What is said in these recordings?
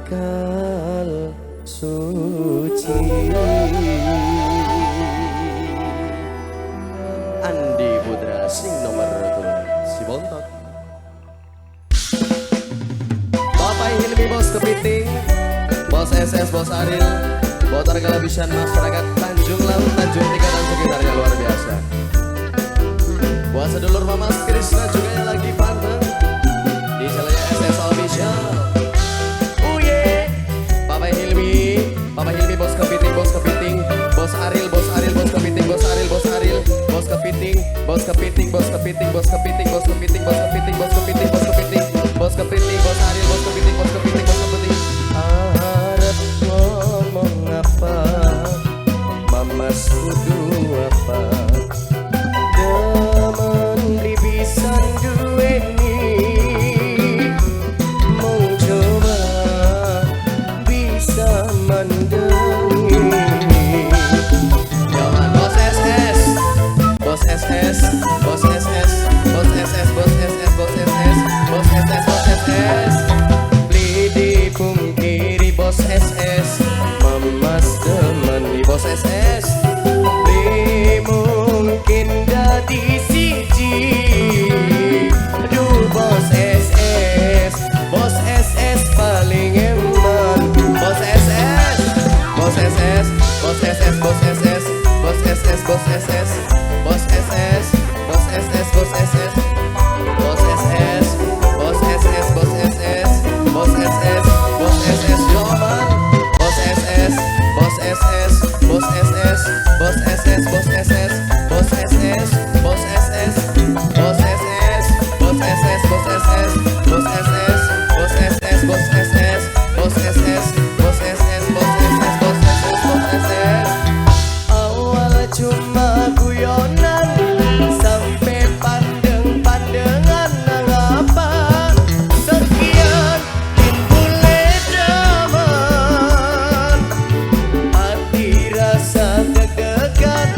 Bakal suci. Andi Putra sing nomor telu si bontot. Bapak Hilmi bos kepiting, bos SS, bos Aril, botar kelebihan masyarakat Tanjung Laut, Tanjung Tiga dan sekitarnya luar biasa. Buat sedulur Mamas Krishna juga yang lagi panteng di channelnya SS Official. Oh yeah. Bapak Hilmi bos kepiting, bos kepiting, bos Aril, bos Aril, bos kepiting, bos Aril, bos Aril, bos kepiting, bos kepiting, bos kepiting, bos kepiting, bos kepiting, bos kepiting, bos kepiting, bos kepiting, bos kepiting, bos Aril, bos kepiting, bos kepiting, bos kepiting. Arep ngomong apa, Mamas kudu apa? Demen beli bisa duweni, mung coba bisa mandengi. Jaman bos SS, bos SS, bos SS, bos SS, bos SS, bos SS, bos SS, bos SS. Beli dipungkiri bos SS, Mamas demen di bos SS. Beli mungkin dadi siji. Aduh bos SS, bos SS paling eman. Bos SS, bos SS, bos SS, bos SS, bos SS, bos SS, bos SS, bos SS, bos SS, bos SS, bos SS, bos SS, bos SS, bos SS, yo man. Bos SS, bos SS, bos SS, bos SS, bos SS, bos SS, bos SS, bos SS, bos SS, bos SS, bos SS, bos SS, bos SS, bos SS, bos SS, bos SS, bos SS, bos SS. Awal cuma guyonan sampai pandeng-pandengan nang apa sekian timbule drama. Hati rasa deg-degan,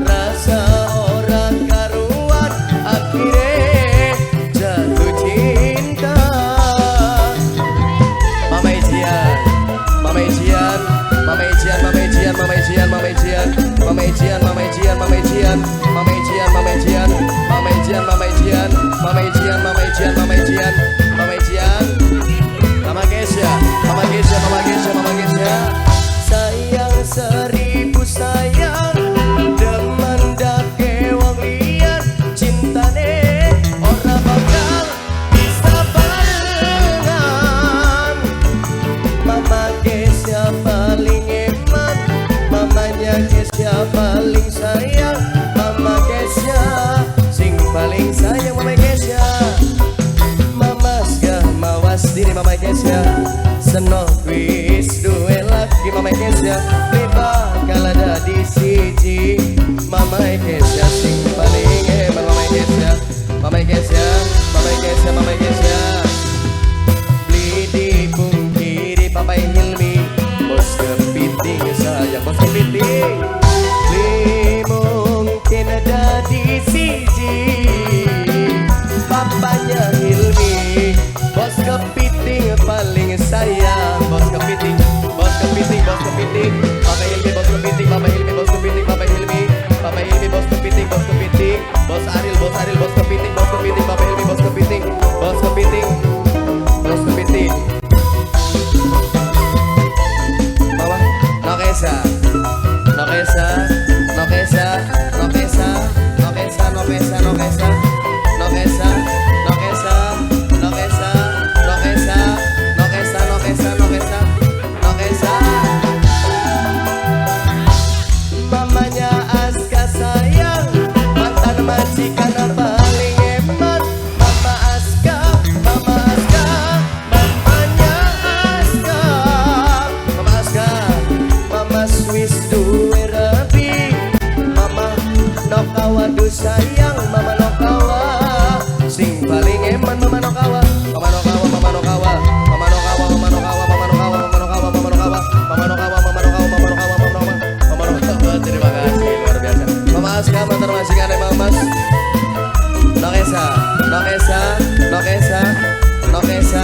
rasa ora karuan, akhirnya jatuh cinta. Mama Ijian, Mama Ijian, Mama Ijian, Mama Ijian, Mama Ijian, Mama Ijian, Mama Ijian, Mama Ijian, Mama Ijian, Mama Ijian, Mama Ijian, Mama Ijian, Mama Ijian, Mama Ijian, Mama Ijian, Mama Ijian, Mama Ijian, Mama Kesya, Mama Kesya, Mama Kesya, Mama Kesya. Sayang seribu sayang, demen dake wong liyan, cintane ora bakal bisa barengan. Mama Kesya paling eman, mamanya Kesya paling sayang, Mama Kesya sing paling sayang Mama Kesya. Mama gak mawas diri Mama Kesya, senok wis duwe laki Mama Kesya, beli bakal ada di siji. Mama Kesya sing paling eman Mama Kesya, Mama Kesya, Mama Kesya, Mama Kesya. Beli dipungkiri Papa Hilmi, bos kepiting sayang bos kepiting. Beli mungkin ada di siji. Papanya Hilmi, bos kepiting paling sayang. Bos kepiting, bos kepiting, bos kepiting. Papa Hilmi bos kepiting, Papa Hilmi bos kepiting, Papa Hilmi, Papa Hilmi bos kepiting, bos kepiting. Bos Aril, bos Aril, bos kepiting, bos kepiting, Papa Hilmi bos kepiting, bos kepiting, bos kepiting. Mama, Nokesa, Nokesa, Nokesa, Nokesa, Nokesa, Nokesa, Nokesa, Nokesa, Nokesa, Nokesa, Nokesa, Nokesa, Nokesa, Nokesa, Nokesa. Mamanya Aska sayang, mantan majikan paling eman. Mama Aska, Mama Aska, mamanya Aska, Mama Aska, Mama Swiss duwe rabi, Mama Nokawa du sayang, Mama Nokawa, sing paling eman Mama Nokawa, Mama Nokawa, Mama Nokawa, Mama Nokawa, Mama Nokawa, Mama Nokawa, Mama Nokawa, Mama Nokawa, Mama Nokawa, Mama Nokawa, Mama Nokawa, Mama Nokawa, Mama Nokawa. Terima kasih luar biasa. Mama Aska mantan majikan Mama Mas. Nokesa, Nokesa, Nokesa, Nokesa,